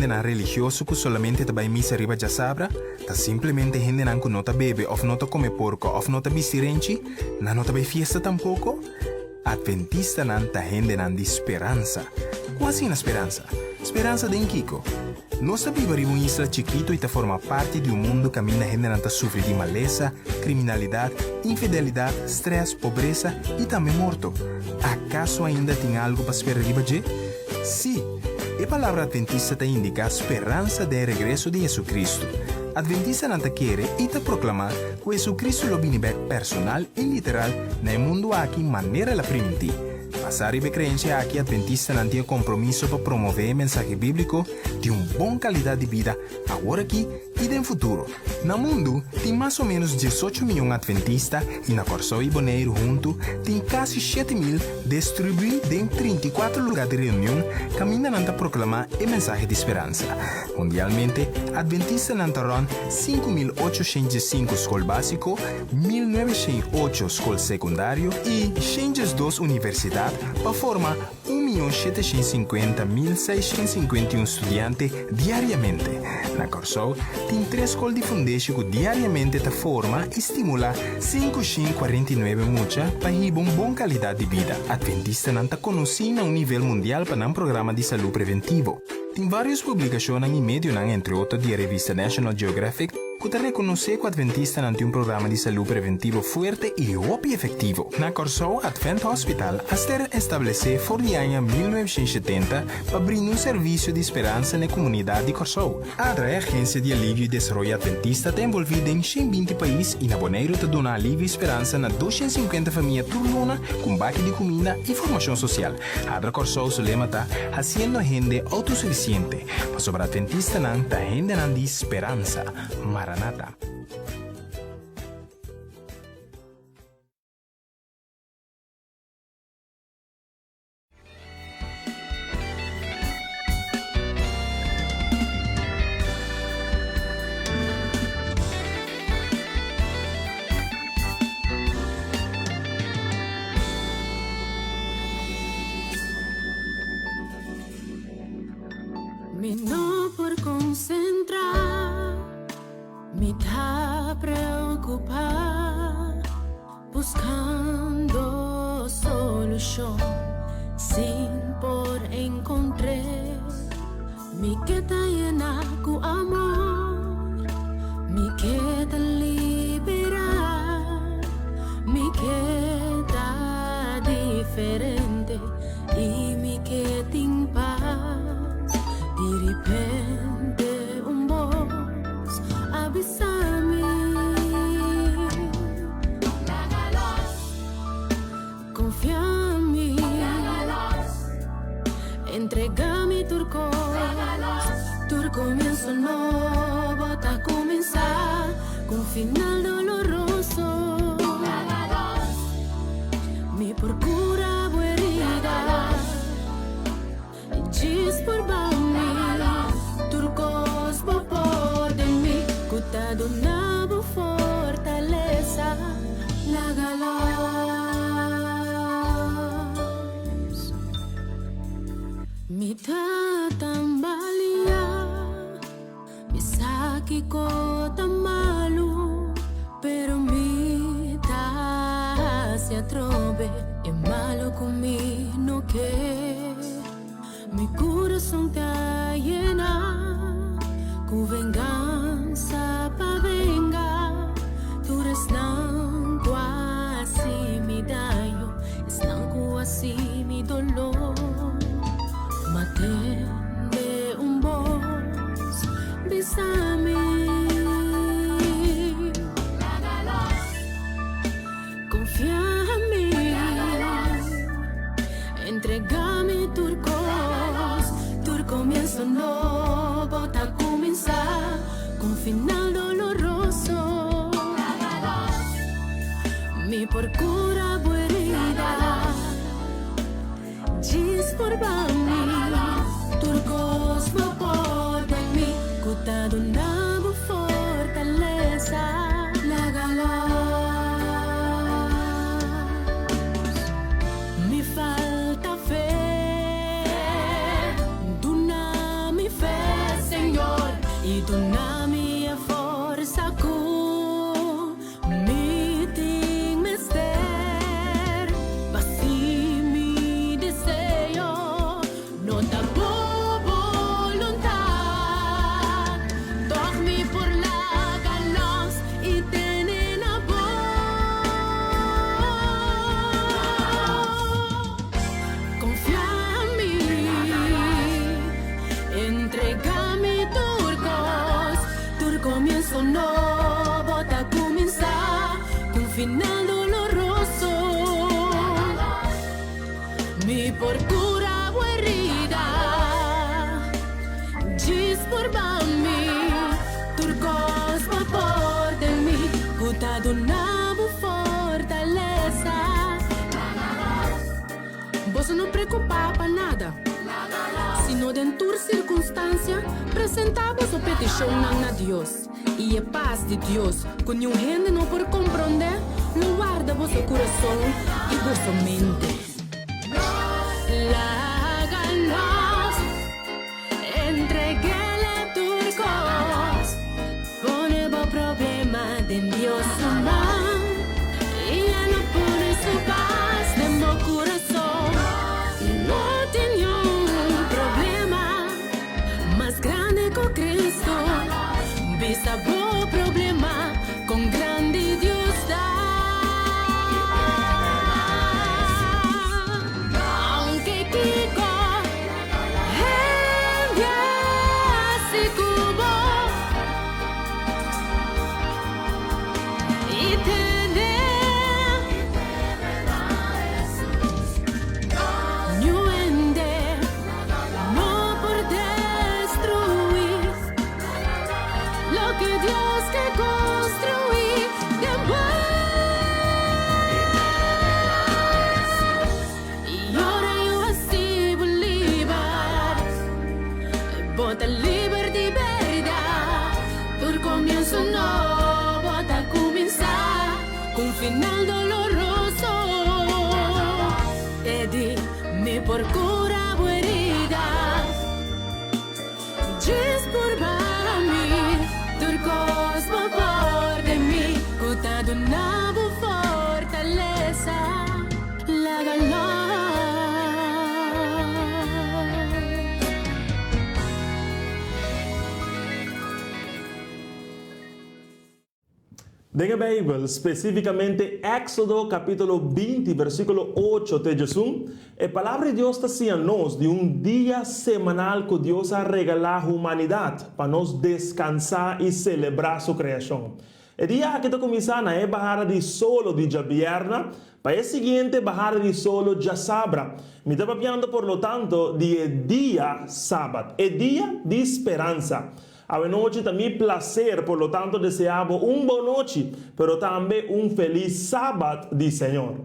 hendenan religioso ku solamente ta bai misa riba djasabra? Ta simplemente hendenan ku no ta bebe òf no ta kome porko òf no ta bisti renchi? Nan no ta bai fiesta tampoko? Adventistanan ta hendenan di speransa. Ku asina speransa? Speransa den kiko? Nos ta biba riba un isla chikito i ta forma parti di un mundu kaminda hendenan ta sufri di malesa, kriminalidat, infidelidat, strès, pobresa i tambe morto. Akaso ainda tin algu pa spera riba dje? Sí! E palabra adventista ta indiká speransa den e regreso di Jesucristo. Adventistanan ta kere i ta proklamá ku Jesucristo lo bini bèk personal i literal na e mundu aki manera el a primintí. Basá riba e kreensia aki adventistanan tin e kompromiso pa promové e mensahe bíbliko di un bon kalidat di bida awor aki i den futuro. Na mundu tin mas o ménos 18 mion adventista i na Kòrsou i Boneiru huntu tin kasi 7000 destribuí den 34 lugá di reunion kaminda nan ta proklamá e mensahe di speransa. Mundialmente, adventistanan ta rònt 5805 skol básiko, 1908 skol sekundario i 112 universidat pa forma 1.750.651 studiante diariamente. Na Kòrsou tin tres skol di fundeshi ku diariamente ta forma i stimulá 549 mucha pa hiba un bon kalidat di bida. Adventistanan ta konosí na un nivel mundial pa nan programa di salú preventivo. Tin vários publikashonnan i medionan, entre otro di e revista National Geographic, ku ta rekonosé ku adventistanan tin un programa di salú preventivo fuerte i hopi efektivo. Na Kòrsou, Advent Hospital a ser establesé for di aña 1970 pa brinda un servisio di speransa na e komunidat di Kòrsou. ADRA, e agensia di alivio i desaroyo adventista, ta envolví den 120 pais i na Boneiru ta duna alivio i speransa na 250 famia tur luna ku un baki di kuminda i formashon sosial. ADRA Kòrsou su lema ta Hasiendo hende outosufisiente, pasobra adventistanan ta hendenan di speransa. Maranata. Mi no por konsentrá, mi ta preokupá, buskando solushon sin por enkontr'é. Mi ke ta yená ku amor, mi ke ta liberá, mi ke ta diferente i mi ke tin pas. Di ripente un bos a bisa mi. Confia mi. Entrega mi tur cos. Tur comienzo nobo ta cuminsa cu un final doloroso. Mi por cura bo herida. Djis por ba mi. Tur cos bo por den mi cu ta duna bo fortalesa. Laga los. Mi ta tambalia. Mi sa kico ta malu, pero mi ta haci atrobe e malu cu mi no ke. Mi curason ta yena cu vengansa pa venga tur esnan cu a haci mi daño, esnan cu a haci mi dolor. Ma tende un bos bisa mi. Confia mi, entrega mi tur cos, tur comienzo nobo ta cuminsa cu un final doloroso. Mi por cura bo herida, djis por ba mi, tur cos bo por den mi cu ta duna bo fortaleza. Laga los mi falta fe, duna mi fe. Mi por cura bo herida Djis purba mi Tur cos bo por den mi Cu ta duna bo fortaleza Boso no preocupa pa nada Sino den tur circunstancia Presenta boso peticionnan na Dios I e pas di Dios, ku niun hende no por komprondé, lo warda boso kurason i boso mente. Laga nos entreg'El tur kos. Pone bo problema den Dios su man, i E lo pone su pas den bo kurason. No tin niun problema. Mas grande ku Cristo. Bisa bo problema kon grandi Dios ta. Aunke kiko hende hasi ku bo i tene niun hende. No por destruí loke Dios ke construí den bo. I ora yu hasi bo liber, bo ta liber di berdad. Tur comienzo nobo ta cuminsa cu un final doloroso. E di mi por cura bo herida. Djis purba mi, tur cos bo por den mi, cu ta duna bo fortaleza. Laga los. Den e Beibel, spesífikamente Éksodo kapítulo 20 versíkulo 8 te 11, e Palabra di Dios ta siña nos di un dia semanal ku Dios a regalá humanidat pa nos deskansá i selebrá su kreashon. E dia aki ta kuminsá na e bahada di solo di djabièrna pa e siguiente bahada di solo djasabra. Mi ta papiando por lo tanto di e dia Sabat, e dia di speransa. Awe nochi ta mi placer, por lo tanto desea bo un bon nochi, pero tambe un feliz Sabat di Señor.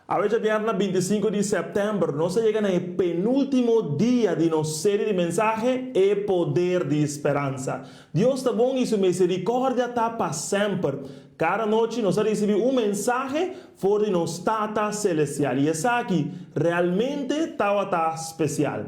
Awe djabièrna 25 di sèptèmber nos a yega na e penúltimo dia di nos serie di mensahe E Poder di Speransa. Dios ta bon i su miserikòrdia ta pa semper. Kada nochi nos a risibí un mensahe for di nos Tata Selestial i esaki realmente tabata spesial.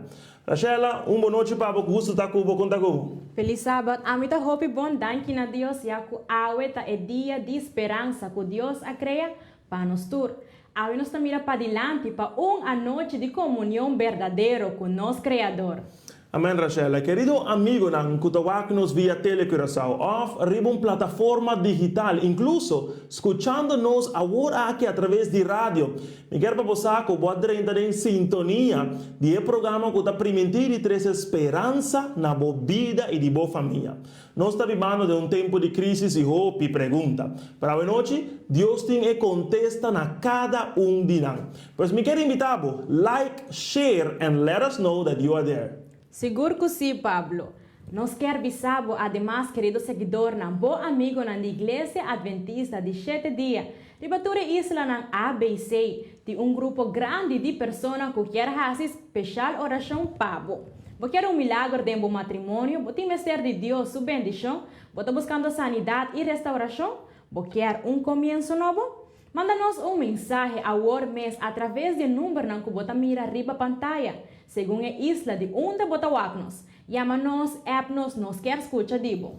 Rashella, un bon nochi pa bo, ku gustu ta ku bo, kon ta ku bo? Felis Sabat, ami ta hopi bon danki na Dios ya ku awe ta e dia di speransa ku Dios a krea pa nos tur. Awe nos ta mira padilanti pa un anochi di komunion berdadero ku nos Kreador. Amen Rashella. Kerido amigonan ku ta wak nos via Tele Curaçao òf riba un plataforma digital, inkluso skuchando nos awor aki atraves di radio, Mi kier pa bo sa ku bo a drenta den sintonia di e programa ku ta primintí di trese speransa na bo bida i di bo famia. Nos ta bibando den un tempu di krísis i hopi pregunta. Pero awenochi, Dios tin e kontesta na kada un di nan. Pues mi kier invitá bo, like, share and let us know that you are there. Sigur ku sí, Pablo. Nos kier bisa bo ademas, kerido seguidornan, bo amigonan di Iglesia Adventista di Shete Dia, riba tur e islanan ABC, tin un grupo grandi di persona ku kier hasi speshal orashon pa bo. Bo kier un milagro den bo matrimonio? Bo tin mester di Dios su bendishon? Bo ta buskando sanidat i restaurashon? Bo kier un komienso nobo? Manda nos un mensahe awor mes atraves di e numbernan ku bo ta mira riba pantaya, segun e isla di unda bo ta wak nos. Yama nos, app nos, nos kier skucha di bo.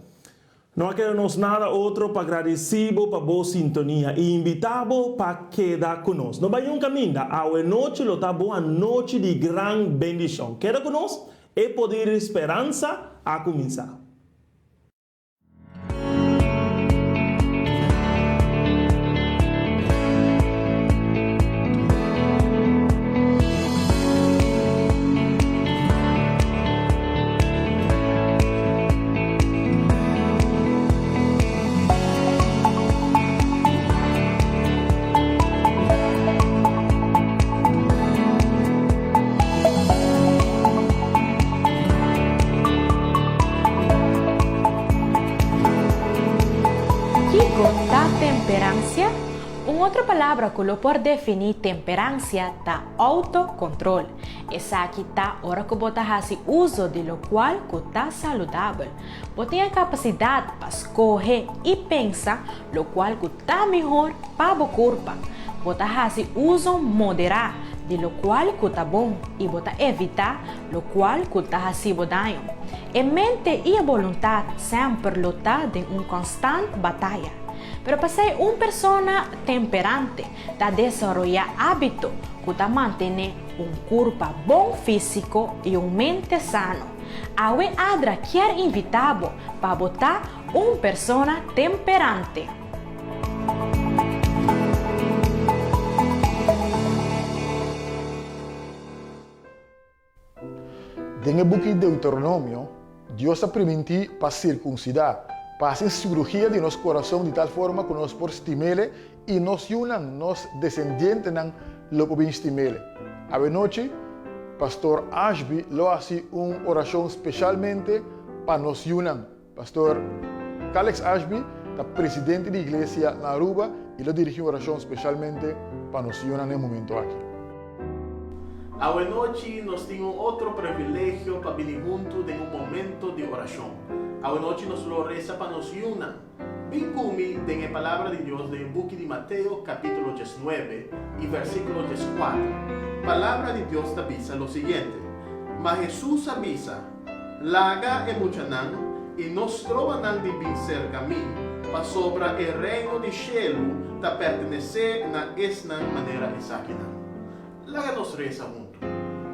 No a keda nos nada otro pa gradisí bo pa bo sintonia i invitá bo pa keda ku nos. No bai un kaminda, awe nochi lo ta bo anochi di gran bendishon. Keda ku nos, e poder di speransa a kuminsá. Un otro palabra ku lo por definí temperansia ta outokontrol. Esaki ta ora ku bo ta hasi uso di lokual ku ta saludabel. Bo tin e kapasidat pa skohe i pensa lokual ku ta mihor pa bo kurpa. Bo ta hasi uso moderá di lokual ku ta bon i bo ta evitá lokual ku ta hasi bo daño. E mente i e boluntat semper lo ta den un konstant bataya. Pero pasei un persona temperante ta desaroyá ábito ku ta mantené un kurpa bon físiko i un mente sano. Awe Adra kier invitá bo pa bo ta un persona temperante. Den e buki Deuteronomio, Dios a primintí pa sirkunsidá, pa hasi sirugia di nos kurason di tal forma ku nos por stim'Ele i nos yunan, nos desendientenan, lo por bin stim'Ele. Awenochi, Pastor Ashby lo hasi un orashon speshalmente pa nos yunan. Pastor Calex Ashby ta presidente di Iglesia na Aruba y lo dirigi un oracion specialmente pa nos yunan na e momento aki. Awe nochi nos tin un otro privilegio pa bini huntu den un momento di oracion. Awe nochi nos lo resa pa nos yunan. Bin cu mi den e Palabra di Dios den e buki di Mateo capitulo diesnuebe y versiculo diescuater. Palabra di Dios ta bisa lo siguiente, Ma Jesus a bisa, Laga e muchanan i no stroba nan di bin serka mi, pasobra e Reino di shelu ta pertenesé na esnan manera esakinan. Laga nos resa huntu.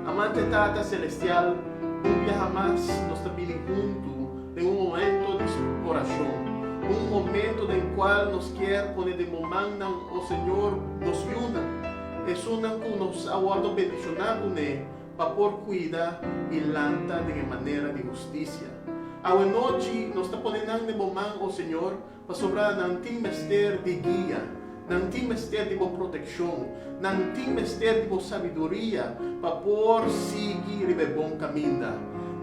Amante Tata Selestial, un biaha mas nos ta bini huntu den un momento di orashon, un momento den kual nos kier pone den bo mannan, o Señor, nos yunan, esunnan ku nos a wòrdu bendishoná kuné, pa por cuida y lanta den e manera di husticia. Awe nochi nos ta pone nan den bo man, o Señor, pasobra nan tin mester di guia, nan tin mester di bo proteccion, nan tin mester di bo sabiduria pa por sigui riba e bon caminda.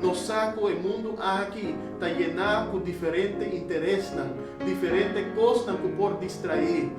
Nos sa cu e mundu aki ta yená cu diferente interesnan, diferente cosnan cu por distraí,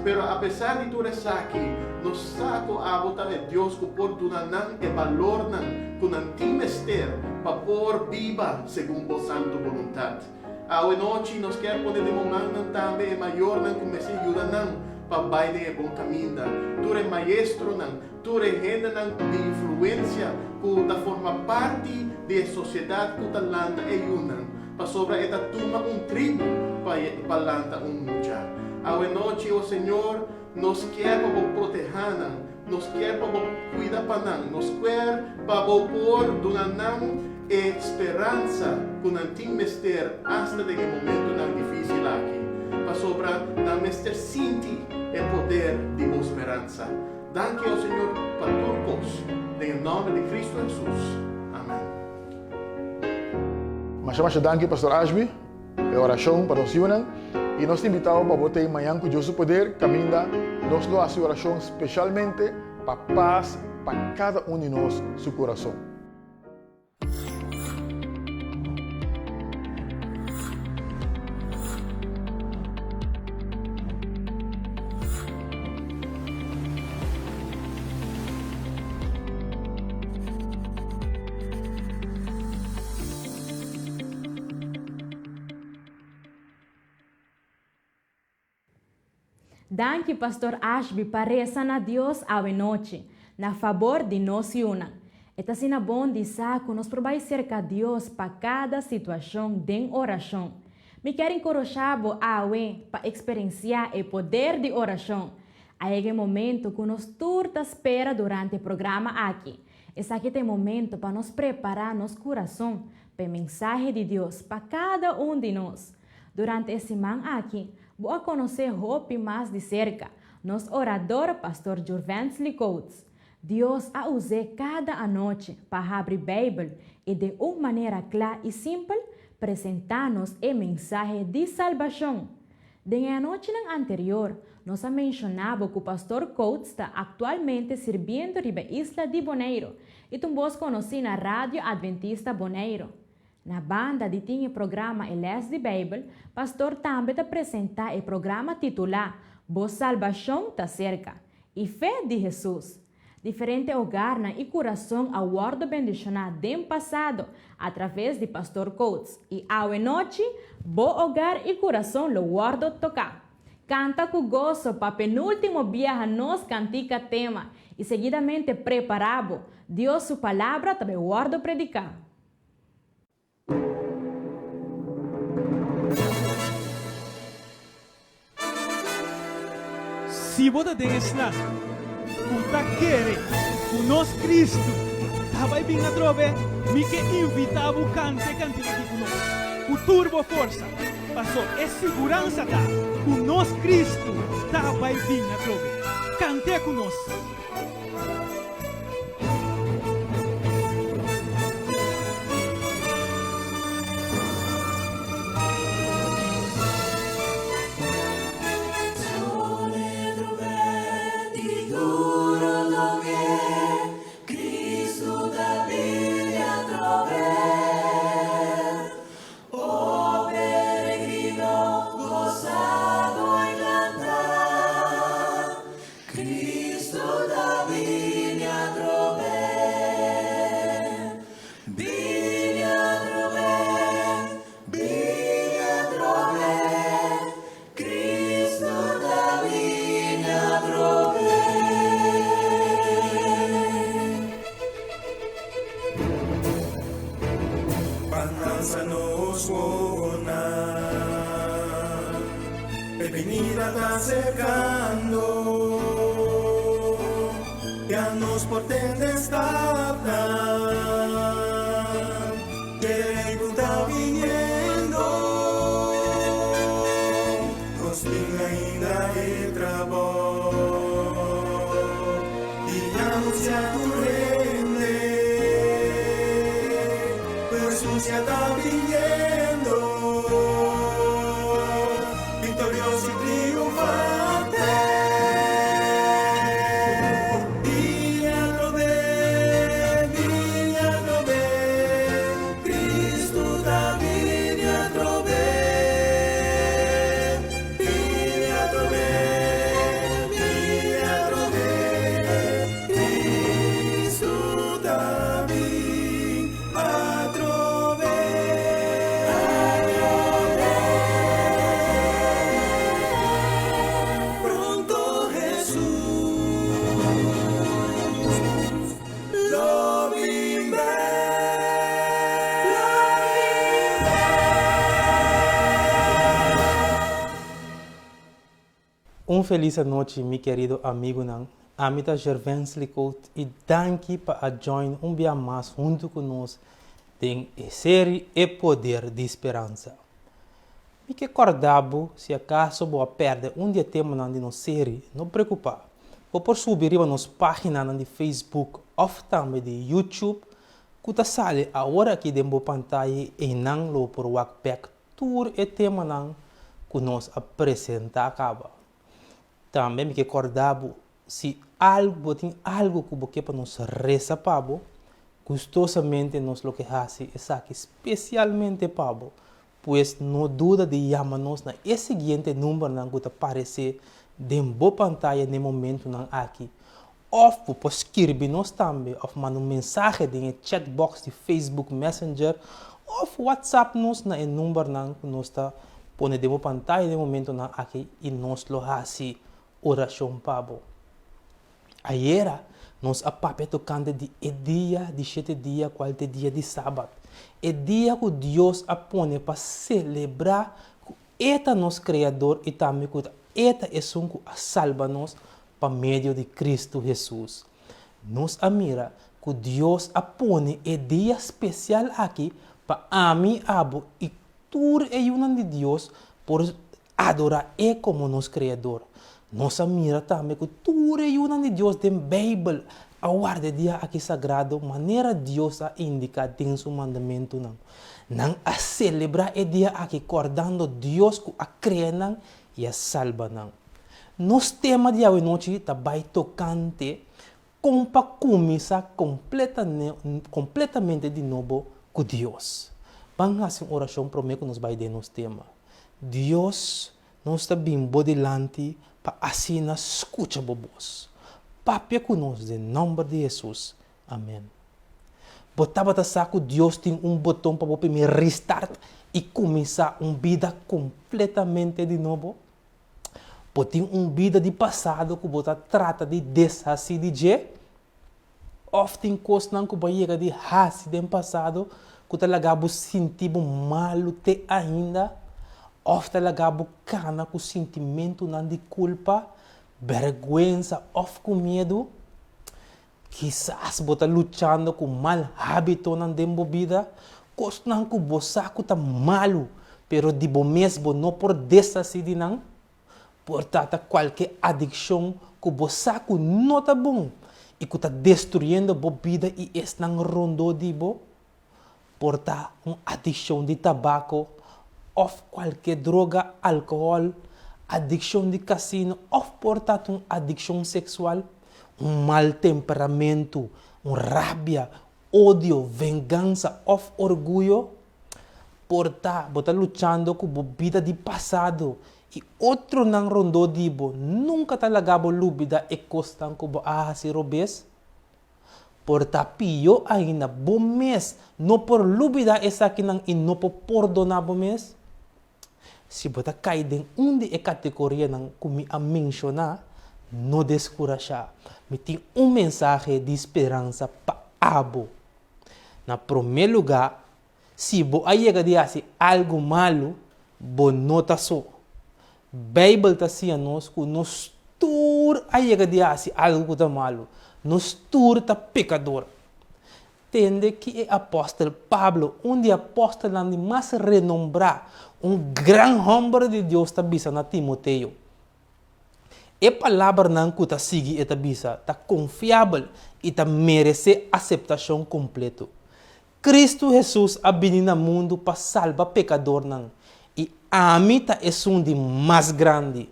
Pero apesar di tur esaki, nos sa ku abo ta e Dios ku por duna nan e balornan ku nan tin mester pa por biba segun bo santu boluntat. Awe nochi nos kier pone den bo mannan tambe e mayornan ku mester yuda nan pa bai den e bon kaminda, tur e maestronan, tur e hendenan di influensia ku ta forma parti di e sosiedat ku ta lanta e yunan, pasobra e ta tuma un tribu pa pa lanta un mucha. Awe nochi, o Señor, nos kier pa Bo protehá nan, nos kier pa Bo kuida pa nan, nos kier pa Bo por duna nan e speransa ku nan tin mester asta den e momentunan difísil aki, pasobra nan mester sinti e poder di Bo speransa. Danki, o Señor, pa tur kos, den e nòmber di Kristu Hesus. Amèn. Masha masha danki Pastor Ashby pa e orashon pa nos yunan y nos ta invita bo pa bo ta ey mañan cu Dios su poder caminda nos lo haci orashon specialmente pa paz pa cada un di nos su curason. Danki Pastor Ashby pa resa na Dios awe nochi, na fabor di nos yunan. E ta asina bon di sa ku nos por bai serka Dios pa kada situashon den orashon. Mi kier enkurashá bo awe pa eksperensiá e poder di orashon. A yega e momento ku nos tur ta spera durante e programa aki. Esaki ta e momento pa nos prepará nos kurason pa e mensahe di Dios pa kada un di nos. Durante e siman aki, bo a konosé hopi mas di serka nos orador Pastor Jurvensley Coates. Dios a us'é kada anochi pa habri Beibel i den un manera kla i simpel presentá nos e mensahe di salbashon. Den e anochinan anterior, nos a menshoná bo ku Pastor Coates ta aktualmente sirbiendo riba e isla di Boneiru i ta un bos konosí na Radio Adventista Boneiru. Na banda di tin e programa E Lès di Beibel, Pastor tambe ta presentá e programa titulá. Bo salbashon ta serka i Fe di Hesus. Diferente hogarnan i kurason a wòrdu bendishoná den pasado a traves di Pastor Coates i awe nochi bo hogar i kurason lo wòrdu toká. Kanta ku goso pa penúltimo biaha nos kantika tema i seguidamente prepará bo, Dios su Palabra ta bai wòrdu prediká. Si bo ta den esnan ku ta kere ku nos Kristu ta bai bin atrobe, mi ke invitá bo kanta e kantika aki ku nos ku tur bo forsa, paso e siguransa ta ku nos Kristu ta bai bin atrobe. Kant'é ku nos! Un felis anochi mi kerido amigunan, ami ta Gervensly Cote y danki pa a join un bia mas hunto cu nos den e seri E Poder di Speransa. Mi ke kòrda bo, si akaso bo a pèrdè un di e temanan di nos seri, no preokupá. Bo por subi riba nos páginanan di Facebook òf tambe di YouTube ku ta sali awor aki den bo pantaya i einan lo bo por wak bèk tur e temanan ku nos a presentá kaba. Tambe mi ke kòrda bo, si algu bo tin algu ku bo ke pa nos resa pa bo, gustosamente nos lo ke hasi esaki spesialmente pa bo. Pues no duda di yama nos na e siguiente numbernan ku ta paresé den bo pantaya n'e momentunan aki. Òf bo por skirbi nos tambe òf manda un mensahe den e chat box di Facebook Messenger òf WhatsApp nos na e numbernan ku nos ta pone den bo pantaya den e momentunan aki i nos lo hasi orashon pa bo. Ayera nos a papia tokante di e dia di shete dia kual ta e dia di Sabat, e dia ku Dios a pone pa selebrá ku E ta nos Kreador i tambe ku E ta esun ku a salba nos pa medio di Kristu Hesus. Nos a mira ku Dios a pone e dia spesial aki pa ami, abo i tur e yunan di Dios por adorá E komo nos Kreador. Nos a mira tambe ku tur e yunan di Dios den Beibel a warda e dia aki sagrado manera Dios a indiká den su mandamentunan. Nan a selebrá e dia aki kòrdando Dios ku a krea nan i a salba nan. Nos tema di awenochi ta bai tokante kon pa kuminsá kompletamente di nobo ku Dios. Ban hasi un orashon promé ku nos bai den nos tema. Dios, nos ta bin Bo dilanti. pa asina skucha bo bos. Papia ku nos den nòmber di Hesus. Amèn. Bo tabata sa ku Dios tin un boton pa bo primi restart i kuminsá un bida kompletamente di nobo? Bo tin un bida di pasado ku bo ta trata di deshasí di dje? Òf tin kosnan ku bo a yega di hasi den pasado ku ta laga bo sinti bo malu te ainda? Òf ta laga bo kana ku sintimentunan di kulpa, bèrgwensa òf ku miedu? Kisas bo ta luchando ku mal hábitonan den bo bida, kosnan ku bo sa ku ta malu, pero di bo mes bo no por deshasí di nan. Por ta ta kualke adikshon ku bo sa ku no ta bon i ku ta destruyendo bo bida i esnan rondó di bo. Por ta un adikshon di tabako òf kualke droga, alkohòl, adikshon di kasino òf por ta ta un adikshon seksual, un mal temperamentu, un rabia, odio, vengansa òf orguyo. Por ta bo ta luchando ku bo bida di pasado i otronan rondó di bo nunka ta laga bo lubida e kosnan ku bo a hasi robes. Por ta pió ainda, bo mes no por lubidá esakinan i no por pordoná bo mes. Si bo ta kai den un di e kategorianan ku mi a menshoná, no deskurashá. Mi tin un mensahe di speransa pa abo. Na promé lugá, si bo a yega di hasi algu malu, bo no ta so. Beibel ta siña nos ku nos tur a yega di hasi algu ku ta malu. Nos tur ta pekador. Tende ki e apòstel Pablo, un di e apòstelnan di mas renombrá, un gran hòmber di Dios ta bisa na Timoteo. E palabranan ku ta sigui e ta bisa ta konfiabel i ta meresé aseptashon kompleto. Kristu Hesus a bini na mundu pa salba pekadornan, i ami ta esun di mas grandi.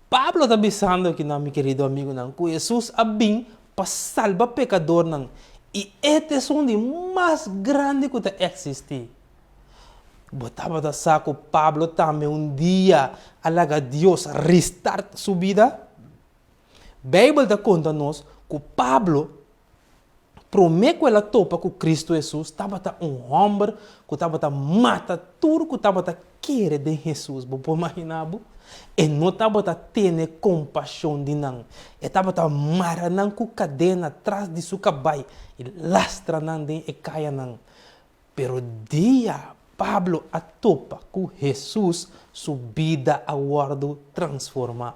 Pablo ta bisando aki nan, mi kerido amigunan, ku Hesus a bin pa salba pekadornan, i e ta esun di mas grandi ku ta eksistí. Bo tabata sa ku Pablo tambe un dia a laga Dios restart su bida? Beibel ta konta nos ku Pablo Promé ku el a topa ku Kristu Hesus tabata un hòmber ku tabata mata tur ku tabata kere den Hesus. Bo por imaginá bo? E no tabata tene kompashon di nan. E tabata mara nan ku kadena tras di su kabai i lastra nan den e kayanan. Pero dia Pablo a topa ku Hesus, su bida a wòrdu transformá.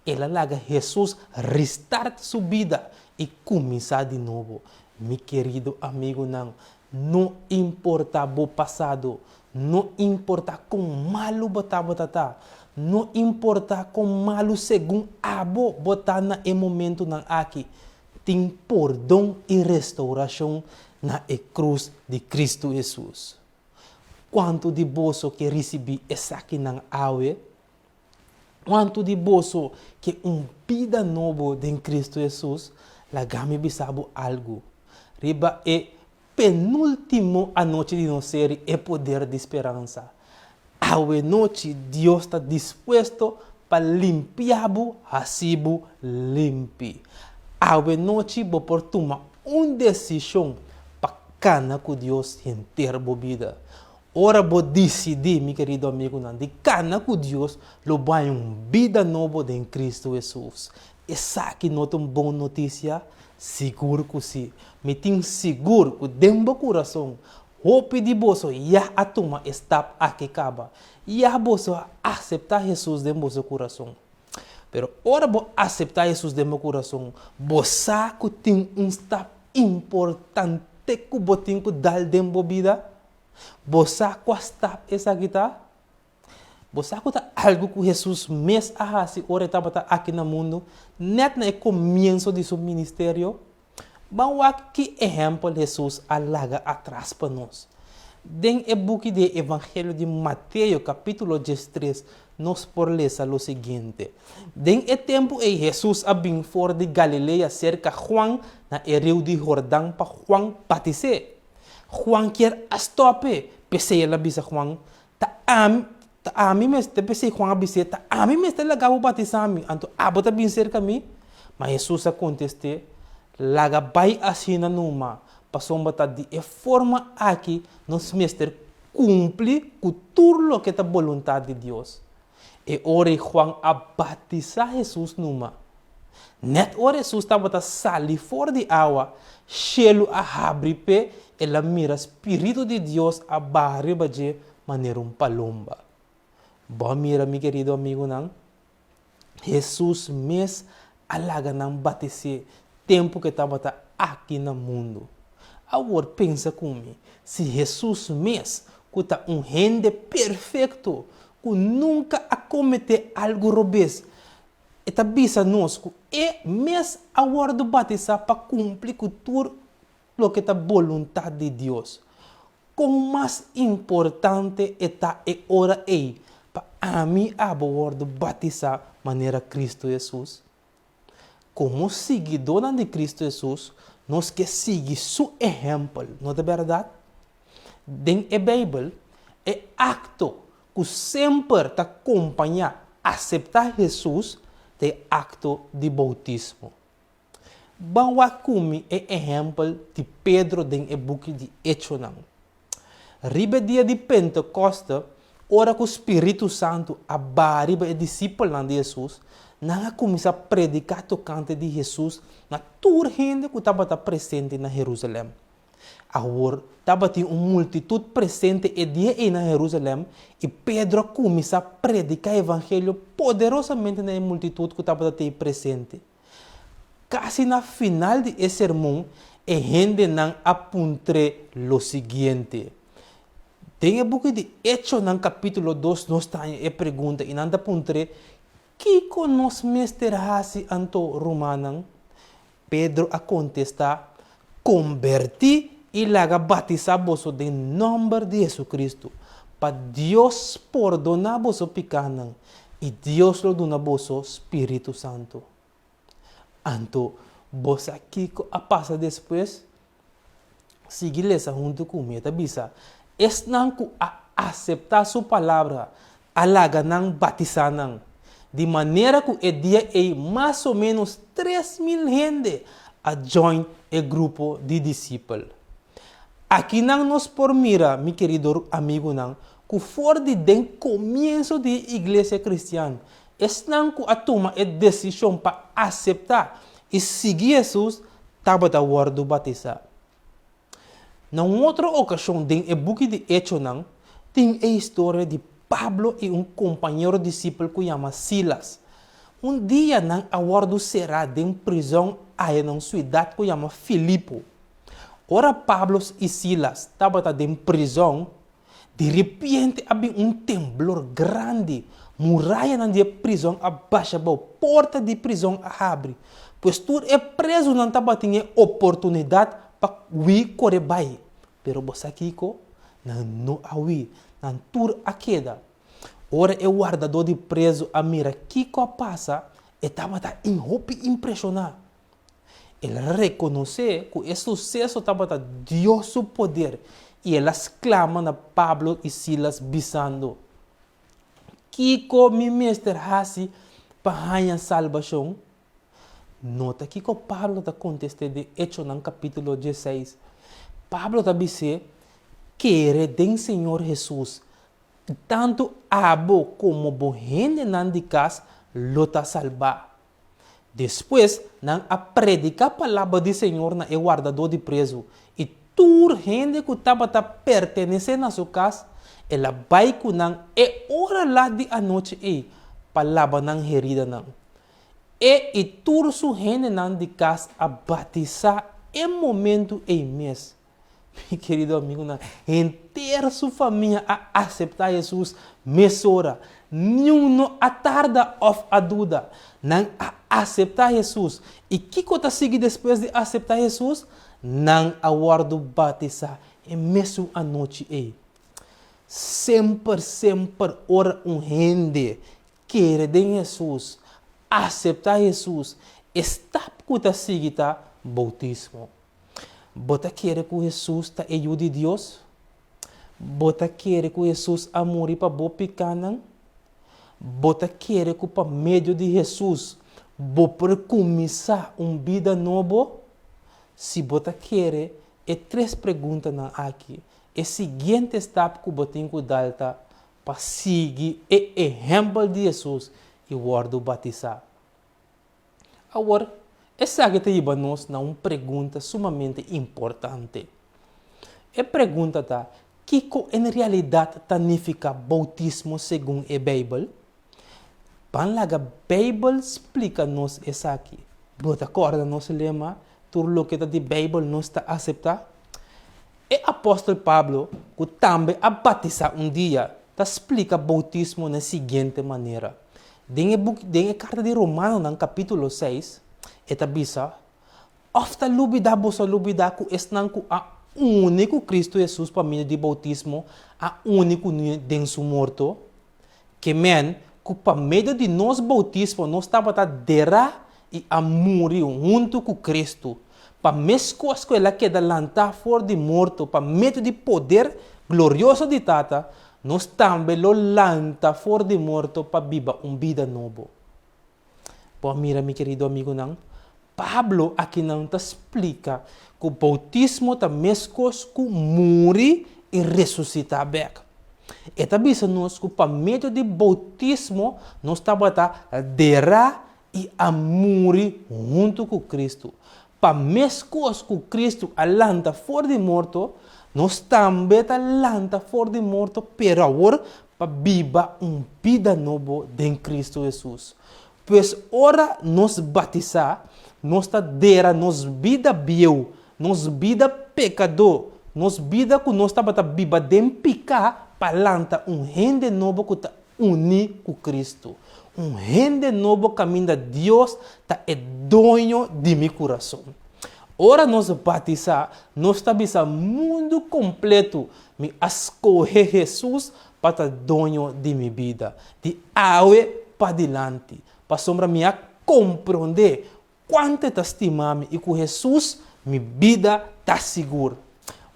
El a laga Hesus restart su bida i kuminsá di nobo. Mi kerido amigunan, no importá bo pasado, no importá kon malu bo tabata ta, no importá kon malu segun abo bo ta na e momentunan aki, Tin pordon i restaurashon na e krus di Kristu Hesus. Kuantu di boso ke risibí esakinan awe? Kuantu di boso ke un bida nobo den Kristu Hesus? Laga mi bisa bo algu. Riba e penúltimo anochi di nos seri E Poder di Speransa, awe nochi Dios ta dispuesto pa limpia bo hasi bo limpi. Awe nochi bo por tuma un desishon pa kana ku Dios henter bo bida. Ora bo disidí, mi kerido amigunan, di kana ku Dios, lo bo haña un bida nobo den Kristu Hesus. Esaki no ta un bon notisia? Sigur ku si. Mi tin sigur ku den bo kurason, hopi di boso ya a tuma e stap aki kaba. Ya boso a aseptá Hesus den boso kurason. Pero ora bo aseptá Hesus den bo kurason, bo sa ku tin un stap importante ku bo tin ku dal den bo bida. Bo sa kua stap esaki ta? Bo sa ku ta algu ku Hesus mes a hasi ora e tabata aki na mundu, nèt na e komienso di su ministerio? Ban wak ki ehèmpel Hesus a laga atras pa nos. Den e buki di e Evangelio di Mateo, kapítulo diestres, nos por lesa lo siguiente, Den e tempu ei Hesus a bin for di Galilea serka Juan na e riu di Hordan pa Juan batis'é. Juan kier a stòp'é, p'esei el a bisa Juan, Ta ami. Ta ami mester, p'esei Juan a bis'é, Ta ami mester laga bo batisá mi, anto abo ta bin serka mi? Ma Hesus a kontest'é, Laga bai asina numa, pasobra ta di e forma aki nos mester kumpli ku tur loke ta boluntat di Dios. E ora ei Juan a batisá Hesus numa. Nèt ora Hesus tabata sali for di awa, shelu a habri p'e, el a mira spiritu di Dios a baha riba dje manera un palomba. Bo a mira, mi kerido amigunan? Hesus mes a laga nan batis'é tempu ku e tabata aki na mundu. Awor pensa ku mi, si Hesus mes, ku ta un hende perfekto, ku nunka a kometé algu robes, e ta bisa nos ku e mes a wòrdu batisá pa kumpli ku tur loke ta boluntat di Dios, Kon mas importante e ta e ora ei pa ami abo wòrdu batisá manera Kristu Hesus? Komo siguidónan di Kristu Hesus, nos ke sigui su ehèmpel, no ta bèrdat? Den e Beibel, e akto ku semper ta kompañá aseptá Hesus ta e akto di boutismo. Ban wak ku mi e ehèmpel di Pedro den e buki di Echonan. Riba e dia di Pentekòste, ora ku spiritu santu a baha riba e disipelnan di Hesus, nan a kuminsá prediká tokante di Hesus na tur hende ku tabata presente na Herúsalèm. Awor, tabatin un multitut presente e dia ei na Herúsalèm, i Pedro a kuminsá prediká evangelio poderosamente na e multitut ku tabata tei presente. Kasi na final di e sermon e hendenan a puntr'é lo siguiente. Den e buki di Echonan kapítulo dos nos ta haña e pregunta i nan ta puntr'é, Kiko nos mester hasi anto, rumannan? Pedro a kontestá, Kombertí i laga batisá boso den nòmber di Hesukristu, pa Dios pordoná boso pikánan I Dios lo duna boso Spiritu Santu. Anto, bo sa kiko a pasa despues? Sigui lesa huntu ku mi. E ta bisa, Esnan ku a aseptá su palabra a laga nan batisá nan, di manera ku e dia ei mas o ménos 3000 hende a djòin e grupo di disipel. Akinan nos por mira, mi kerido amigunan, ku for di den komienso di e iglesia kristian, esnan ku a tuma e desishon pa aseptá i sigui Hesus tabata wòrdu batisá. Na un otro okashon den e buki di Echonan tin e historia di Pablo i un kompañero disipel ku yama Silas. Un dia nan a wòrdu será den prizòn aya na un siudat ku yama Filipo. Ora Pablo i Silas tabata den prizòn, di ripiente a bin un temblor grandi. Murayanan di e prizòn a basha abou, porta di prizòn a habri. Pues tur e prezunan tabatin e oportunidat pa hui kore bai. Pero bo sa kiko? Nan no a hui, nan tur a keda. Ora e wardadó di prezu a mira kiko a pasa, e tabata hopi impreshoná. El a rekonosé ku e suseso tabata Dios su poder i el a sklama na Pablo i Silas bisando, Kiko mi mester hasi pa haña salbashon? Nota kiko Pablo ta kontest'é den Echonan kapítulo dieseis. Pablo ta bis'é, Kere den Señor Hesus, tantu abo komo bo hendenan di kas lo ta salbá. Despues nan a prediká palabra di Señor na e wardadó di prezu, i tur hende ku tabata pertenesé na su kas, el a bai ku nan e ora lat di anochi ei pa laba nan heridanan. E i tur su hendenan di kas a batisá e momentu ei mes. Mi kerido amigunan, henter su famia a aseptá Hesus mesora. Niun no a tarda òf a duda. Nan a aseptá Hesus. I kiko ta sigui despues di aseptá Hesus? Nan a wòrdu batisá e mesun anochi ei. Semper, semper ora un hende kere den Hesus, aseptá Hesus, e stap ku ta sigui ta boutismo. Bo ta kere ku Hesus ta e Yu di Dios? Bo ta kere ku Hesus a muri pa bo pikánan? Bo ta kere ku pa medio di Hesus bo por kuminsá un bida nobo? Si bo ta kere e tres preguntanan aki, e siguiente stap ku bo tin ku dal ta pa sigui e ehèmpel di Hesus i wòrdu batisá. Awor, esaki ta hiba nos na un pregunta sumamente importante. E pregunta ta, Kiko en realidat ta nifiká boutismo segun e Beibel? Ban laga Beibel splika nos esaki. Bo ta kòrda nos lema, Tur loke ta di Beibel nos ta aseptá? E apòstel Pablo, ku tambe a batisá un dia, ta splika boutismo na e siguiente manera. Den e buki, den e karta di Romanonan kapítulo seis, e ta bisa, Òf ta lubidá boso a lubidá ku esnan ku a uni ku Kristu Hesus pa medio di boutismo a uni kuné den su morto? Ke men ku pa medio di nos boutismo nos tabata derá i a muri huntu ku Kristu, pa meskos ku el a keda lantá for di morto pa medio di poder glorioso di Tata, nos tambe lo lanta for di morto pa biba un bida nobo. Bo a mira, mi kerido amigunan? Pablo akinan ta splika ku boutismo ta meskos ku muri i resusitá bèk. E ta bisa nos ku pa medio di boutismo nos tabata derá i a muri huntu ku Kristu. Pa meskos ku Kristu a lanta for di morto, nos tambe ta lanta for di morto, pero awor pa biba un bida nobo den Kristu Hesus. Pues ora nos batisá, nos ta dera nos bida bieu, nos bida pekadó, nos bida ku nos tabata biba den piká pa lanta un hende nobo ku ta uní ku Kristu. Un hende nobo kaminda Dios ta e doño di mi kurason. Ora nos batisá, nos ta bisa mundu kompletu, Mi a skohe Hesus pa ta doño di mi bida, di awe padilanti, pasobra mi a komprondé kuantu e ta stima mi i ku Hesus mi bida ta sigur.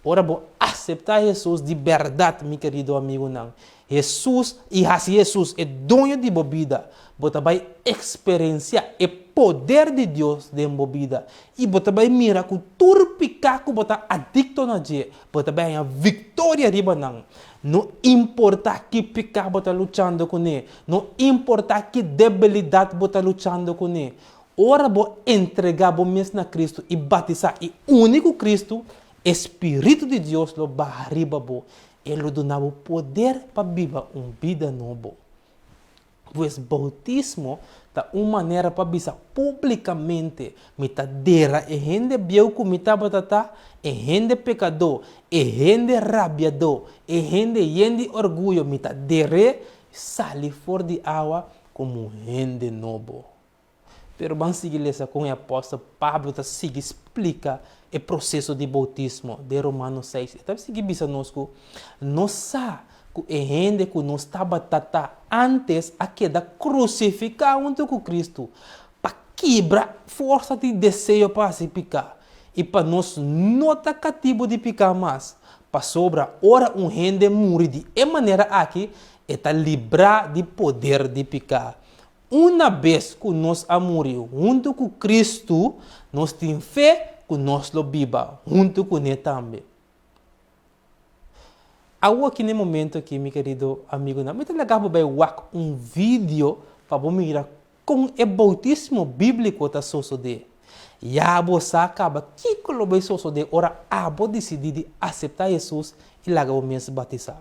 Ora bo aseptá Hesus di bèrdat, mi kerido amigunan, Hesus i hasi Hesus e doño di bo bida, bo ta bai eksperensiá e poder di Dios den bo bida i bo ta bai mira ku tur piká ku bo ta adikto na dje, bo ta bai haña viktoria riba nan. No importá ki piká bo ta luchando kuné, no importá ki debilidat bo ta luchando kuné, ora bo entregá bo mes na Kristu i batisá i uni ku Kristu, e spiritu di Dios lo baha riba bo E lo duna bo poder pa biba un bida nobo. Pues boutismo ta un manera pa bisa públikamente, Mi ta dera e hende bieu ku mi tabata ta, e hende pekadó, e hende rabiadó, e hende yen di orguyo, mi ta der'é sali for di awa komo hende nobo. Pero ban sigui lesa kon e apòstel Pablo ta sigui splika e proseso di boutismo den Romanos seis. E ta sigui bisa nos ku nos sa ku e hende ku nos tabata ta ántes a keda krusifiká huntu ku Kristu pa kibra forsa di deseo pa hasi piká i pa nos no ta katibu di piká mas. Pasobra ora un hende muri di e manera aki, e ta librá di poder di piká. Una bes ku nos a muri huntu ku Kristu, nos tin fe ku nos lo biba huntu kuné tambe. Awor ki na e momento aki, mi kerido amigunan, mi ta laga bo bai wak un video pa bo mira kon e boutismo bíbliko ta sosodé. Ya bo sa kaba kiko lo bai sosodé ora abo disidí di aseptá Hesus i laga bo mes batisá.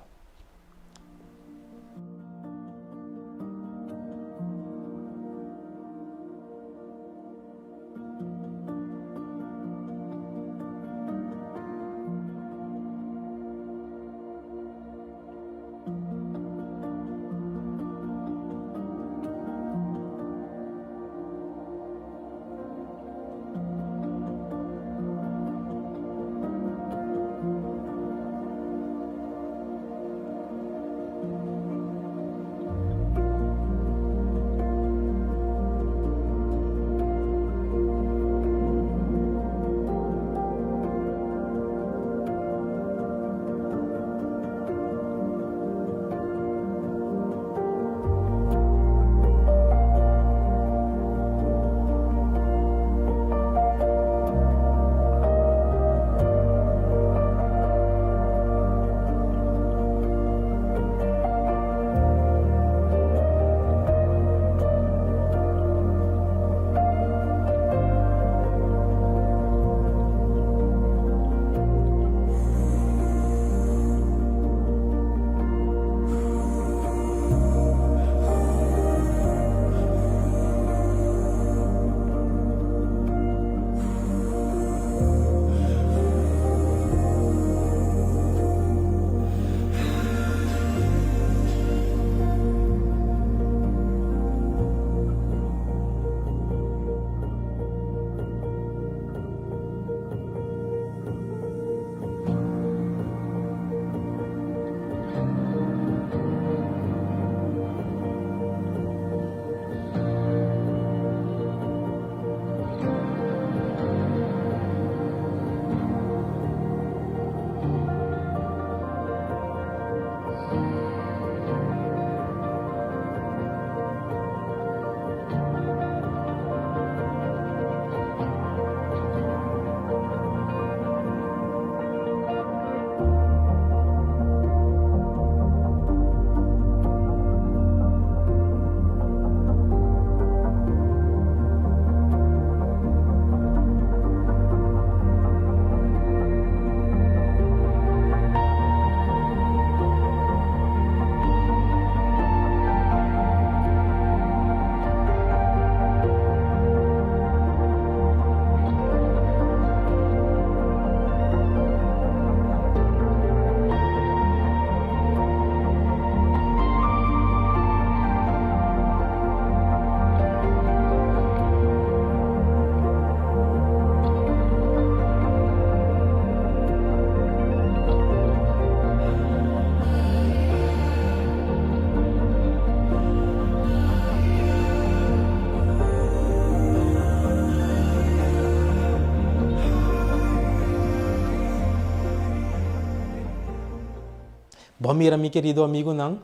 Bo a mira mi kerido amigunan?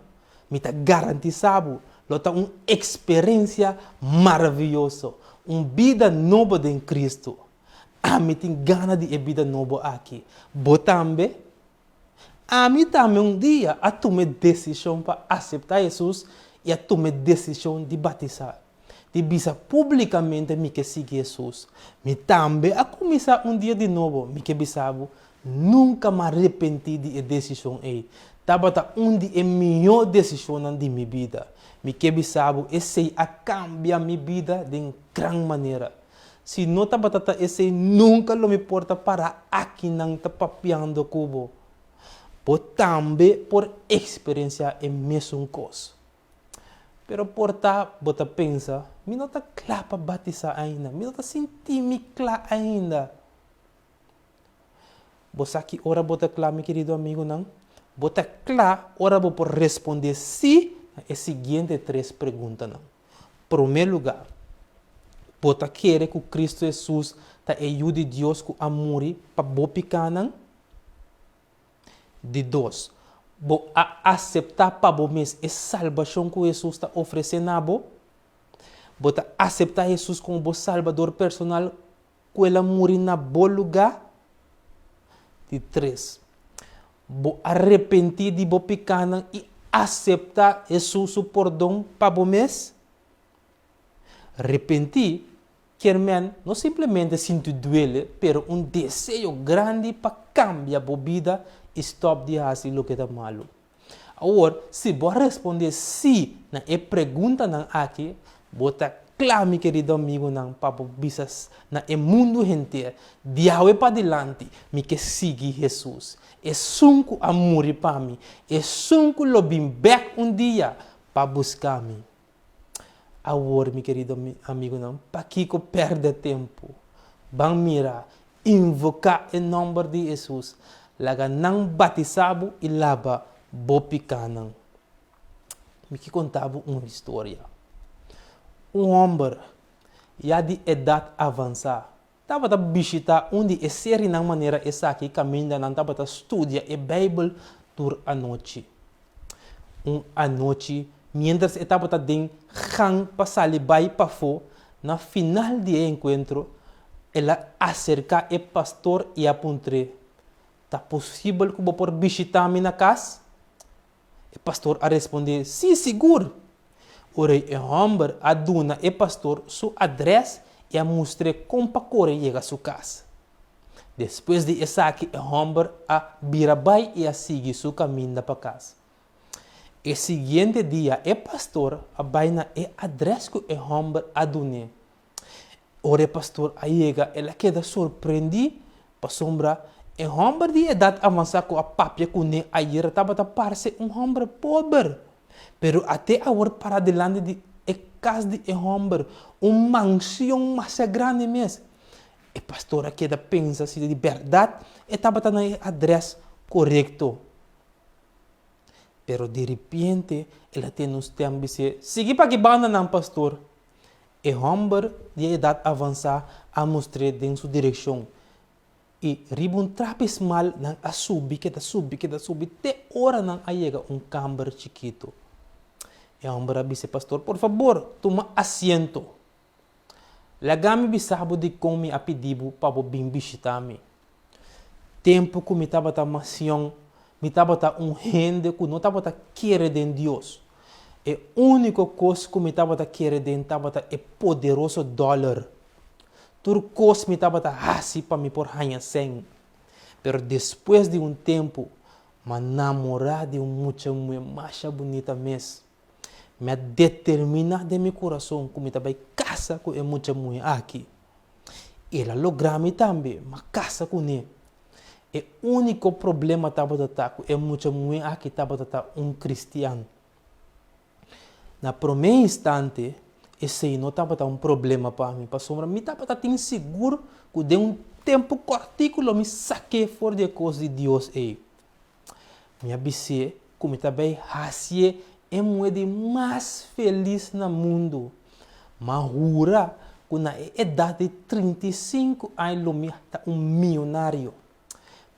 Mi ta garantisá bo, lo ta un eksperensia maravioso, un bida nobo den Kristu. Ami tin gana di e bida nobo aki. Bo tambe? Ami tambe un dia a tuma e desishon pa aseptá Hesus i a tuma e desishon di batisá, di bisa públikamente mi ke sigui Hesus. Mi tambe a kuminsá un dia di nobo. Mi ke bisa bo, nunka m'a arepentí di e desishon ei. Tabata un di e mihó desishonnan di mi bida. Mi ke bisa bo, esei a kambia mi bida den gran manera. Si no tabata ta esei nunka lo mi por ta pará akinan ta papiando ku bo. Bo tambe por eksperensiá e mesun kos. Pero por ta bo ta pensa, Mi no ta kla pa batisá ainda, mi no ta sinti mi kla ainda. Bo sa ki ora bo ta kla, mi kerido amigunan? Bo ta kla ora bo por respondé sí na e siguiente tres preguntanan. Promé lugá, bo ta kere ku Kristu Hesus ta e Yu di Dios ku a muri pa bo pikánan? Di dos, bo a aseptá pa bo mes e salbashon ku Hesus ta ofresé na bo? Bo ta aseptá Hesus komo bo Salbador personal ku el a muri na bo lugá? Di tres, bo a repentí di bo pikánan i aseptá Hesus su pordon pa bo mes? Repentí kier men no simplemente sinti duele, pero un deseo grandi pa kambia bo bida i stòp di hasi loke ta malu. Awor, si bo a respondé sí na e preguntanan aki, bo ta kla, mi kerido amigunan, pa bo bisa na e mundu henter, Diawe padilanti, mi ke sigui Hesus, esun ku a muri pa mi, esun ku lo bin bèk un dia pa buska mi. Awor, mi kerido amigunan, pakiko pèrdè tempu? Ban mira, invoká e nòmber di Hesus, laga nan batisá bo i laba bo pikánan. Mi ke konta bo un historia. Un hòmber, ya di edat avansá, tabata bishitá un di e serinan manera esaki kaminda nan tabata studia e Beibel tur anochi. Un anochi, miéntras e tabata den gang pa sali bai pafó, na final di e enkuentro, el a aserká e pastor i a puntr'é, Ta posibel ku bo por bishitá mi na kas? E pastor a respondé, Sí, sigur! Ora e hòmber a duna e pastor su adrès i a mustr'é kon pa kore yega su kas. Despues di esaki e hòmber a bira bai i a sigui su kaminda pa kas. E siguiente dia e pastor a bai na e adrès ku e hòmber a dun'é. Ora e pastor a yega, el a keda sorprendí pasobra e hòmber di edat avansá ku a papia kuné ayera tabata parse un hòmber pober. Pero at'é awor pará dilanti di e kas di e hòmber, un mansion masha grandi mes. E pastor a keda pensa si di bèrdat e tabata na e adrès korekto. Pero diripiente el a tende un stèm bis'é, Sigui pa ki bandanan, pastor! E hòmber di e edat avansá a mustr'é den su direkshon, i riba un trapi smal nan a subi keda subi keda subi te ora nan a yega un kamber chikitu. E hòmber a bisa e pastor, Por fabor, tuma asiento. Laga mi bisa bo dikon mi a pidi bo pa bo bin bishitá mi. Tempu ku mi tabata mas yòn, mi tabata un hende ku no tabata kere den Dios. E úniko kos ku mi tabata kere den tabata e poderoso dòler. Tur kos mi tabata hasi pa mi por haña sèn. Pero despues di un tempu, m'a namorá di un mucha muhé masha bunita mes. Mi a determiná den mi kurason ku mi ta bai kasa ku e mucha muhé aki. El a logra mi tambe, m'a kasa kuné. E úniko problema tabata ta ku e mucha muhé aki tabata ta un kristian. Na promé instante, esei no tabata un problema pa mi, pasobra mi tabata tin sigur ku den un tempu kòrtiku lo mi sak'é for di e kos di Dios ei. Mi a bis'é ku mi ta bai hasié e muhé di mas felis na mundu. M'a hura ku na e edat di 35 aña lo mi ta un mionario.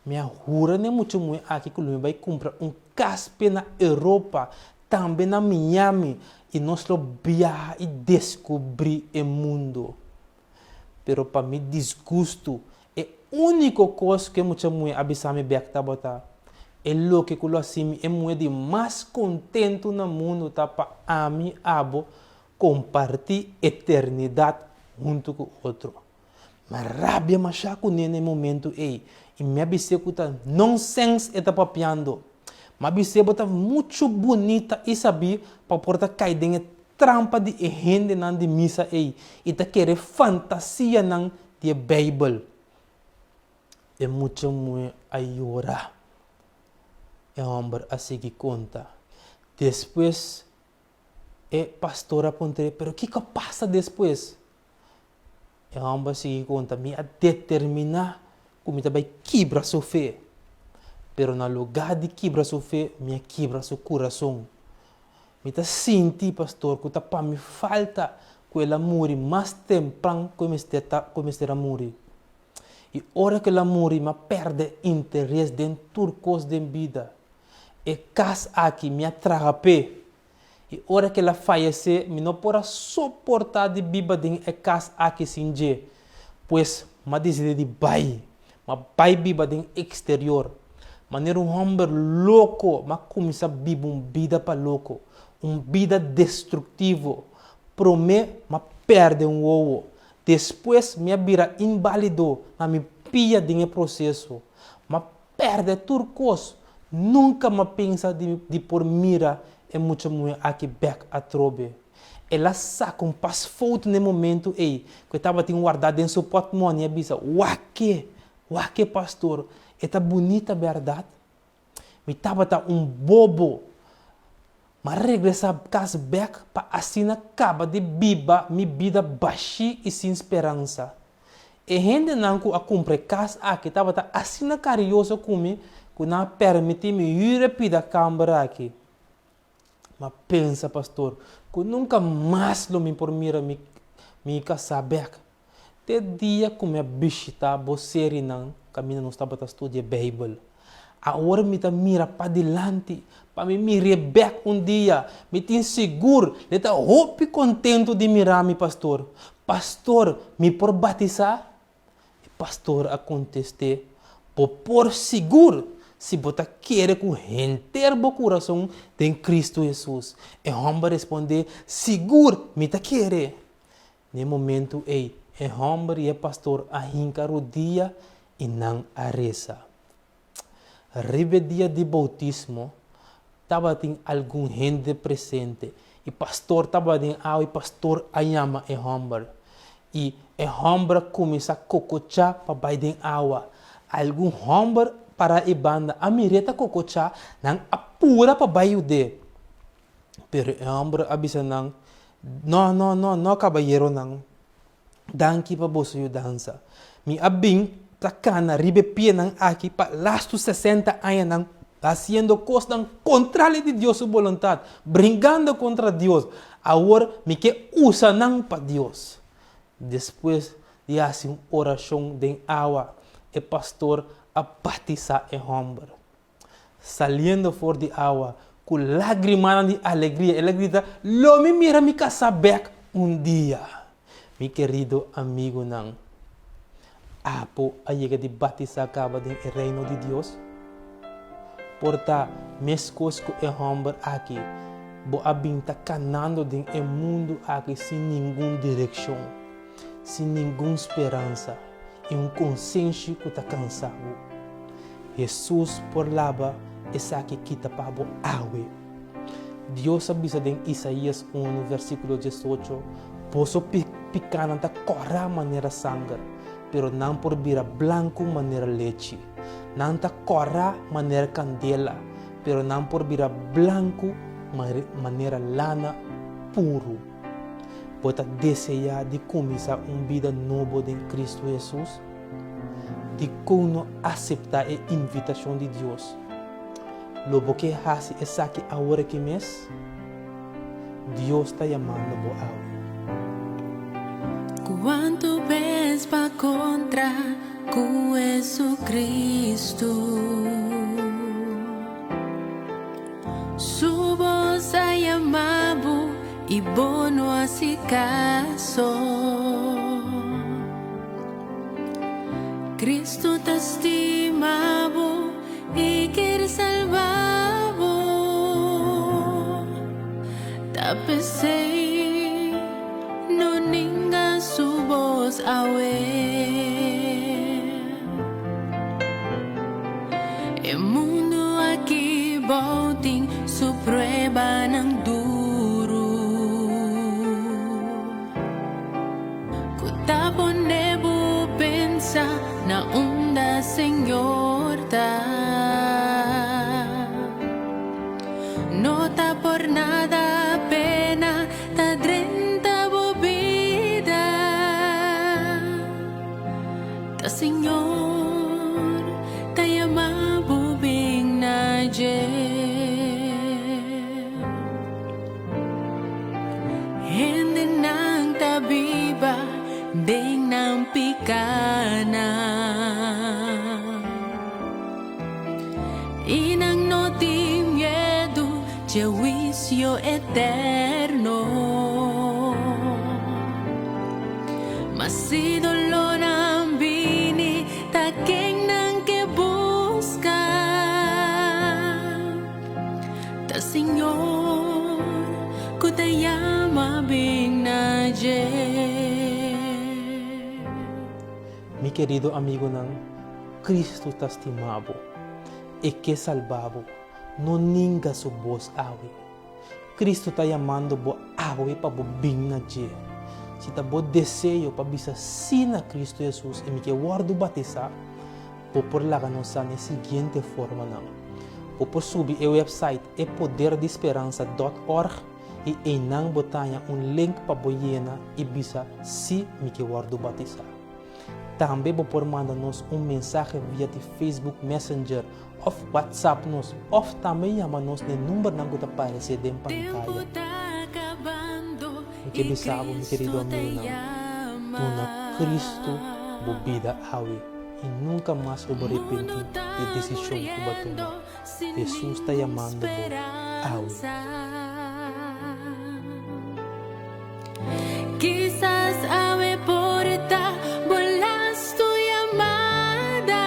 Mi a hura n'e mucha muhé aki ku lo mi bai kumpra un. kas p'e na Europa, tambe na Miami i nos lo biaha i deskubrí e mundu. Pero pa mi disgustu, e úniko kos ku e mucha muhé a bisa mi bèk tabata, E loke ku lo hasi mi e muhé di mas kontentu na mundu ta pa ami abo kompartí eternidat huntu ku otro. Mi a rabia mashá kuné na e momentu ei i mi a bis'é ku ta nonsens e ta papiando. Mi a bis'é bo ta muchu bunita i sabí pa por ta kai den e trampa di e hendenan di misa ei i ta kere fantasianan di e Beibel. E mucha muhé a yora. E hòmber a sigui konta. Despues e pastor a puntr'é, Pero kiko a pasa despues? E hòmber a sigui konta, Mi a determiná ku mi ta bai kibra su fe. Pero na lugá di kibra su fe, mi a kibra su kurason. Mi ta sinti, pastor, ku ta pa mi falta ku el a muri mas tempran ku e mester ta, ku e mester a muri. I ora ku el a muri, mi a pèrdè interes den tur kos den bida. E kas aki mi a traha p'e. I ora ku el a fayesé, mi no por a soportá di biba den e kas aki sin dje. Pues, m'a disidí di bai. M'a bai biba den eksterior. Manera un hòmber loko, m'a kuminsá biba un bida pa loko, un bida destruktivo. Promé, m'a pèrdè un wowo. Despues, mi a bira inbálido na mi pia den e proseso. M'a Pèrdè tur kos. Nunka m'a pensa di di por mira e mucha muhé aki bèk atrobe. El a saka un pas foto n'e momentu ei ku e tabatin wardá den su pòtmòni i a bisa, Wak-e! Wak-e, pastor! E ta bunita, bèrdat? Mi tabata un bobo. M'a regresá kas bèk pa asina kaba di biba mi bida bashí i sin speransa. E hendenan ku a kumpra e kas aki tabata asina karioso ku mi ku nan a permití mi hür e pida kamber aki. M'a pensa, pastor, ku nunka mas lo mi por mira mi mi kasá bèk. Te dia ku mi a bishitá bo serinan kaminda nos tabata studia Beibel. Awor mi ta mira padilanti pa mi mir'é bèk un dia. Mi tin sigur l'e ta hopi kontentu di mira mi, pastor. Pastor, mi por batisá? E pastor a kontest'é, Bo por sigur, si bo ta kere ku henter bo kurason den Kristu Hesus. E hòmber a respondé, Sigur, mi ta kere. Na e momentu ei, e hòmber i e pastor a hinka rudia i nan a resa. Riba e dia di boutismo, tabatin algun hende presente i pastor tabatin awa i pastor a yama e hòmber. I e hòmber a kuminsá kokochá pa bai den awa. Algun hòmber pará e banda a mir'é ta kokochá, nan a pura pa bai yud'é. Pero e hòmber a bisa nan, No, no, no, no, kabayeronan. Danki pa boso yudansa. Mi a bin ta kana riba e pianan aki pa lastu sesenta añanan hasiendo kosnan kontrali di Dios su boluntat, bringando kontra Dios. Awor mi ke usa nan pa Dios. Despues di hasi un orashon den awa, e pastor a batisá e hòmber. Saliendo for di awa ku lágrimanan di alegria, el a grita, Lo mi mira mi kasá bèk un dia! Mi kerido amigunan, abo a yega di batisá kaba den e Reino di Dios? Por ta meskos ku e hòmber aki, bo a bin ta kanando den e mundu aki sin ningun direkshon, sin ningun speransa i un konsenshi ku ta kansa bo. Hesus por laba esaki kita pa bo awe. Dios a bisa den Isaías unu versíkulo diesocho, Boso pikánan ta kòrá manera sanger, pero nan por bira blanku manera lechi. Nan ta kòrá manera kandela, pero nan por bira blanku manera lana puru. Bo ta deseá di kuminsá un bida nobo den Kristu Hesus? Dikon no aseptá e invitashon di Dios? Lo bo ke hasi esaki awor aki mes? Dios ta yamando bo awe. Kuantu bes b'a kontra ku Hesu-Kristu? I bo no hasi kaso. Kristu ta stima bo i kier salba bo. Ta p'esei no ninga su bos awe. E mundu aki bou tin su pruebanan duru ku ta pone bo pensa na unda Señor ta. No ta por nada pena ta drenta bo bida. Ta Señor ta yama bo bin na dje. Hendenan ta biba den nan pikanan, i nan no tin miedu dje huisio eterno. Ma si dolónan bini, ta ken nan ke buska? Ta Señor ku ta yama bin na dje. Mi kerido amigonan, Cristo ta stima bo. E ke salba bo. No ninga su bos awe. Cristo ta yamando bo awe pa bo bin na dje. Si ta bo deseo pa bisa sí na Cristo Jesus i mi ke wòrdu batisá, bo por laga nos sa na e siguiente formanan. Bo por subi e website epoderdisperansa dòt org i einan bo ta haña un link pa bo yena i bisa sí mi ke wòrdu batisá. Tambe bo por manda nos un mensahe via di Facebook Messenger òf WhatsApp nos òf tambe yama nos na e numbernan ku ta paresé den pantaya. Mi ke bisa bo, mi kerido amigunan, duna Kristu bo bida awe i nunka mas lo bo repentí di e desishon ku bo a tuma. Hesus ta yamando bo awe. Kisas awe por ta bo lastu yamada,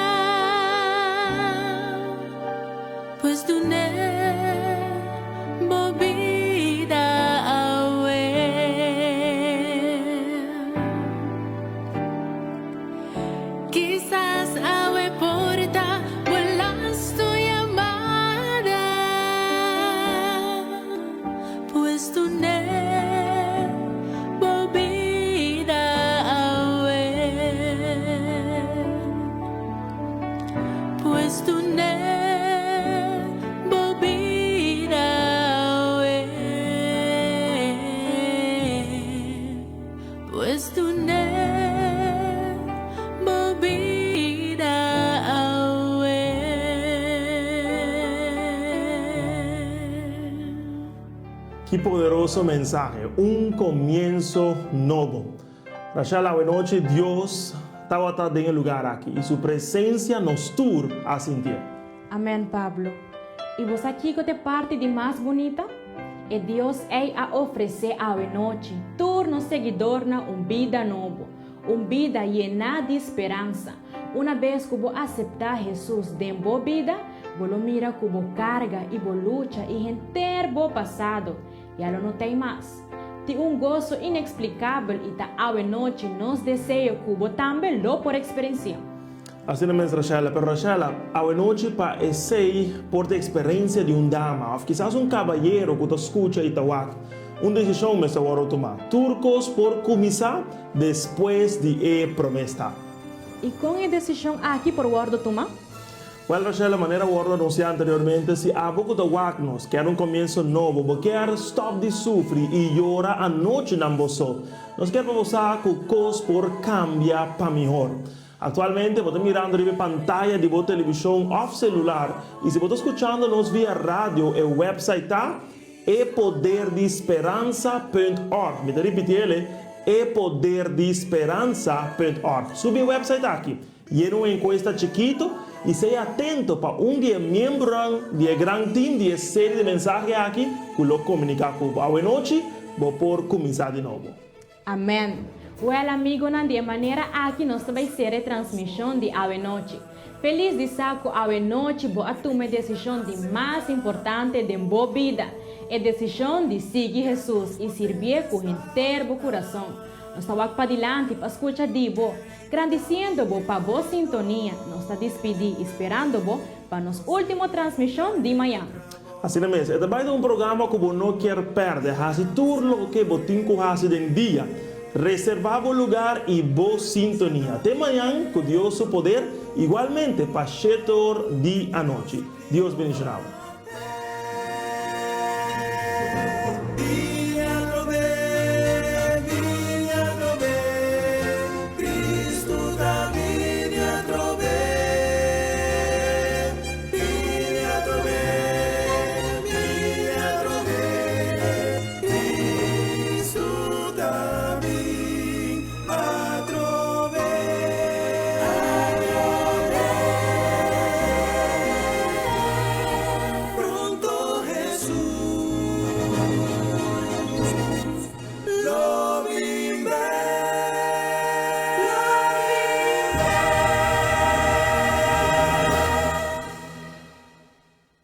pues dun'é bo bida awe. Kisas awe por ta bo lastu yamada. Pues dun'é bo bida awe. Pues dun'é bo bida awe. Pues dun'é bo bida awe. Ki poderoso mensahe! Un comienso nobo. Rachel, awenochi Dios tawata den e lugar aki y su presencia nos tur a sintié. Amen Pablo. I bo sa kiko t'e parti di mas bunita? E Dios ei a ofresé awenochi tur nos seguidornan un bida nobo, un bida yená di speransa. Una bes ku bo aseptá Hesus den bo bida, bo lo mira ku bo karga i bo lucha i henter bo pasado ya lo no t'ei mas. Tin un goso ineksplikabel i ta awenochi nos deseo ku bo tambe lo por eksperensiá. Asina mes Rashela, pero Rashela, awenochi pa esey por ta experencia di un dama of kisas un cabayero cu ta scucha y ta wak. Un decision mester worde tuma. Tur cos por cuminsa despues di e prome stap. Y con e decision aki por worde tuma? Wel Rashela, manera worde anuncia anteriormente, si abo cu ta wak nos kier un comienso nobo, bo kier stop di sufri y yora anochinan bo so, nos kier pa bo sa cu cos por cambia pa mihor. Aktualmente bo ta mirando riba e pantaya di bo televishon òf selular i si bo ta skuchando nos via radio e wèpsait ta epoderdisperansa punt org. Mi ta ripiti el, epoderdisperansa punt org. Subi e wèpsait aki, yena un enkuesta chikitu i sea atento pa un di e miembronan di e gran tim di e seri di mensahe aki ku lo komuniká ku bo. Awenochi. bo por kuminsá di nobo. Amèn! Wèl amigonan di e manera aki nos ta bai sera e transmishon di awe nochi. Felis di sa ku awe nochi bo a tuma e desishon di mas importante den bo bida, e desishon di sigui Hesus i sirbié ku henter bo kurason. Nos ta wak padilanti pa skucha di bo. Grandisiendo bo pa bo sintonia, nos ta dispidí i sperando bo pa nos último transmishon di mañan. Asina mes, e ta bai ta un programa ku bo no kier pèrdè. Hasi tur loke bo tin ku hasi den dia. Reservá bo lugar i bo sintonia. Te mañan, ku Dios su poder, igualmente pa shete or di anochi. Dios bendishoná bo.